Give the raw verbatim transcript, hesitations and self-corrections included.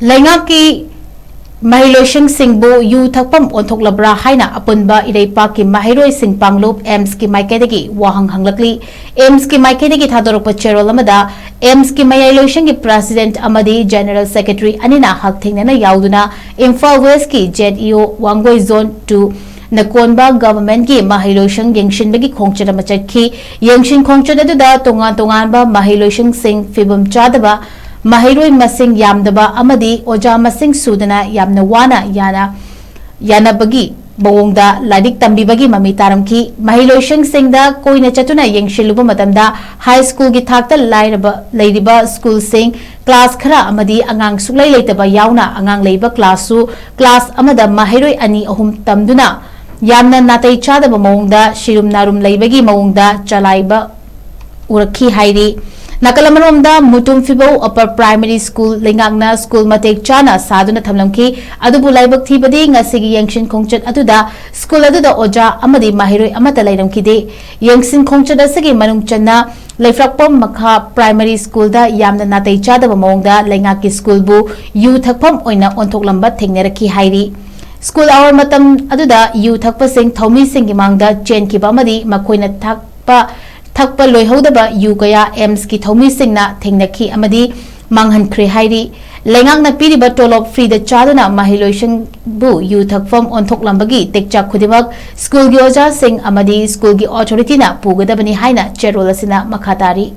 ꯂꯩꯉꯥꯛꯀꯤ ꯃꯍꯩꯂꯣꯏꯁꯪꯁꯤꯡꯕꯨ ꯌꯨ ꯊꯛꯐꯝ ꯑꯣꯟꯊꯣꯛꯂꯕ꯭ꯔꯥ ꯍꯥꯏꯅ ꯑꯄꯨꯟꯕ ꯏꯔꯩꯄꯥꯛꯀꯤ ꯃꯍꯩꯔꯣꯏꯁꯤꯡ ꯄꯥꯡꯂꯨꯞ ꯑꯦꯝꯁꯀꯤ ꯃꯥꯏꯀꯩꯗꯒꯤ ꯋꯥꯍꯪ ꯍꯪꯂꯛꯂꯤ꯫ ꯑꯦꯝꯁꯀꯤ ꯃꯥꯏꯀꯩꯗꯒꯤ ꯊꯥꯗꯣꯔꯛꯄ ꯆꯦꯔꯣꯜ ꯑꯃꯗ ꯑꯦꯝꯁꯀꯤ ꯃꯌꯥꯏꯂꯣꯏꯁꯪꯒꯤ ꯄ꯭ꯔꯦꯁꯤꯗꯦꯟꯠ ꯑꯃꯗꯤ ꯖꯦꯅꯔꯦꯜ ꯁꯦꯀ꯭ꯔꯦꯇꯔꯤ ꯑꯅꯤꯅ ꯍꯛꯊꯦꯡꯅꯅ ꯌꯥꯎꯗꯨꯅ ꯏꯝꯐꯥꯜ ꯋꯦꯁ꯭ꯠꯀꯤ ꯖꯦꯠ ꯏ ꯑꯣ ꯋꯥꯡꯒꯣꯏ ꯖꯣꯟ ꯇꯨ ꯅ ꯀꯣꯟꯕ ꯒꯚꯔꯟꯃꯦꯟꯠꯀꯤ ꯃꯍꯩꯂꯣꯏꯁꯪ ꯌꯦꯡꯁꯤꯟꯕꯒꯤ ꯈꯣꯡꯆꯠ ꯑꯃ ꯆꯠꯈꯤ꯫ ꯌꯦꯡꯁꯤꯟ ꯈꯣꯡꯆꯠ ꯑꯗꯨꯗ ꯇꯣꯉꯥꯟ ꯇꯣꯉꯥꯟꯕ ꯃꯍꯩꯂꯣꯏꯁꯪꯁꯤꯡ, ꯐꯤꯕꯝ ꯆꯥꯗꯕ ꯃꯍꯩꯔꯣꯏ ꯃꯁꯤꯡ ꯌꯥꯝꯗꯕ ꯑꯃꯗꯤ ꯑꯣꯖꯥ ꯃꯁꯤꯡ ꯁꯨꯗꯅ ꯌꯥꯝꯅ ꯋꯥꯅ ꯌꯥꯅ ꯌꯥꯅꯕꯒꯤ ꯃꯑꯣꯡꯗ ꯂꯥꯏꯔꯤꯛ ꯇꯝꯕꯤꯕꯒꯤ ꯃꯃꯤ ꯇꯥꯔꯝꯈꯤ꯫ ꯃꯍꯩꯂꯣꯏꯁꯪꯁꯤꯡꯗ ꯀꯣꯏꯅ ꯆꯠꯇꯨꯅ ꯌꯦꯡꯁꯤꯜꯂꯨꯕ ꯃꯇꯝꯗ ꯍꯥꯏ ꯁ꯭ꯀꯨꯜꯒꯤ ꯊꯥꯛꯇ ꯂꯥꯏꯔꯕ ꯂꯩꯔꯤꯕ ꯁ꯭ꯀꯨꯜꯁꯤꯡ, ꯀ꯭ꯂꯥꯁ ꯈꯔ ꯑꯃꯗꯤ ꯑꯉꯥꯡ ꯁꯨꯛꯂꯩ ꯂꯩꯇꯕ ꯌꯥꯎꯅ ꯑꯉꯥꯡ ꯂꯩꯕ ꯀ꯭ꯂꯥꯁꯁꯨ ꯀ꯭ꯂꯥꯁ ꯑꯃꯗ ꯃꯍꯩꯔꯣꯏ ꯑꯅꯤ ꯑꯍꯨꯝ ꯇꯝꯗꯨꯅ ꯌꯥꯝꯅ ꯅꯥꯇꯩ ꯆꯥꯗꯕ ꯃꯑꯣꯡꯗ ꯁꯤꯔꯨꯝ ꯅꯥꯔꯨꯝ ꯂꯩꯕꯒꯤ ꯃꯑꯣꯡꯗ ꯆꯂꯥꯏꯕ ꯎꯔꯛꯈꯤ ꯍꯥꯏꯔꯤ꯫ ꯅꯥꯀꯜ ꯑꯃꯔꯣꯝꯗ ꯃꯨꯇꯨꯝ ꯐꯤꯕꯧ ꯑꯄꯔ ꯄ꯭ꯔꯥꯏꯃꯔꯤ ꯁ꯭ꯀꯨꯜ ꯂꯩꯉꯥꯛꯅ ꯁ꯭ꯀꯨꯜ ꯃꯇꯤꯛ ꯆꯥꯅ ꯁꯥꯗꯨꯅ ꯊꯝꯂꯝꯈꯤ꯫ ꯑꯗꯨꯕꯨ ꯂꯥꯏꯕꯛ ꯊꯤꯕꯗꯤ ꯉꯁꯤꯒꯤ ꯌꯦꯡꯁꯤꯟ ꯈꯣꯡꯆꯠ ꯑꯗꯨꯗ ꯁ꯭ꯀꯨꯜ ꯑꯗꯨꯗ ꯑꯣꯖꯥ ꯑꯃꯗꯤ ꯃꯍꯩꯔꯣꯏ ꯑꯃꯠꯇ ꯂꯩꯔꯝꯈꯤꯗꯦ꯫ ꯌꯦꯡꯁꯤꯟ ꯈꯣꯡꯆꯠ ꯑꯁꯤꯒꯤ ꯃꯅꯨꯡ ꯆꯟꯅ ꯂꯩꯐ꯭ꯔꯛꯄꯝ ꯃꯈꯥ ꯄ꯭ꯔꯥꯏꯃꯔꯤ ꯁ꯭ꯀꯨꯜꯗ ꯌꯥꯝꯅ ꯅꯥꯇꯩ ꯆꯥꯗꯕ ꯃꯑꯣꯡꯗ ꯂꯩꯉꯥꯛꯀꯤ ꯁ꯭ꯀꯨꯜꯕꯨ ꯌꯨ ꯊꯛꯐꯝ ꯑꯣꯏꯅ ꯑꯣꯟꯊꯣꯛꯂꯝꯕ ꯊꯦꯡꯅꯔꯛꯈꯤ ꯍꯥꯏꯔꯤ꯫ ꯁ꯭ꯀꯨꯜ ꯑꯋꯥꯔ ꯃꯇꯝ ꯑꯗꯨꯗ ꯌꯨ ꯊꯛꯄꯁꯤꯡ ꯊꯧꯃꯤꯁꯤꯡꯒꯤ ꯃꯥꯡꯗ ꯆꯦꯟꯈꯤꯕ ꯑꯃꯗꯤ ꯃꯈꯣꯏꯅ ꯊꯛꯄ ꯊꯛꯄ ꯂꯣꯏꯍꯧꯗꯕ ꯌꯨ ꯀꯌꯥ ꯑꯦꯝꯁꯀꯤ ꯊꯧꯃꯤꯁꯤꯡꯅ ꯊꯦꯡꯅꯈꯤ ꯑꯃꯗꯤ ꯃꯥꯡꯍꯟꯈ꯭ꯔꯦ ꯍꯥꯏꯔꯤ꯫ ꯂꯩꯉꯥꯛꯅ ꯄꯤꯔꯤꯕ ꯇꯣꯂꯣꯞ ꯐ꯭ꯔꯤꯗ ꯆꯥꯗꯨꯅ ꯃꯍꯩꯂꯣꯏꯁꯤꯡꯕꯨ ꯌꯨ ꯊꯛꯐꯝ ꯑꯣꯟꯊꯣꯛꯂꯝꯕꯒꯤ ꯇꯦꯛꯆꯥꯛ ꯈꯨꯗꯤꯡꯃꯛ ꯁ꯭ꯀꯨꯜꯒꯤ ꯑꯣꯖꯥꯁꯤꯡ ꯑꯃꯗꯤ ꯁ꯭ꯀꯨꯜꯒꯤ ꯑꯣꯊꯣꯔꯤꯇꯤꯅ ꯄꯨꯒꯗꯕꯅꯤ ꯍꯥꯏꯅ ꯆꯦꯔꯣꯜ ꯑꯁꯤꯅ ꯃꯈꯥ ꯇꯥꯔꯤ꯫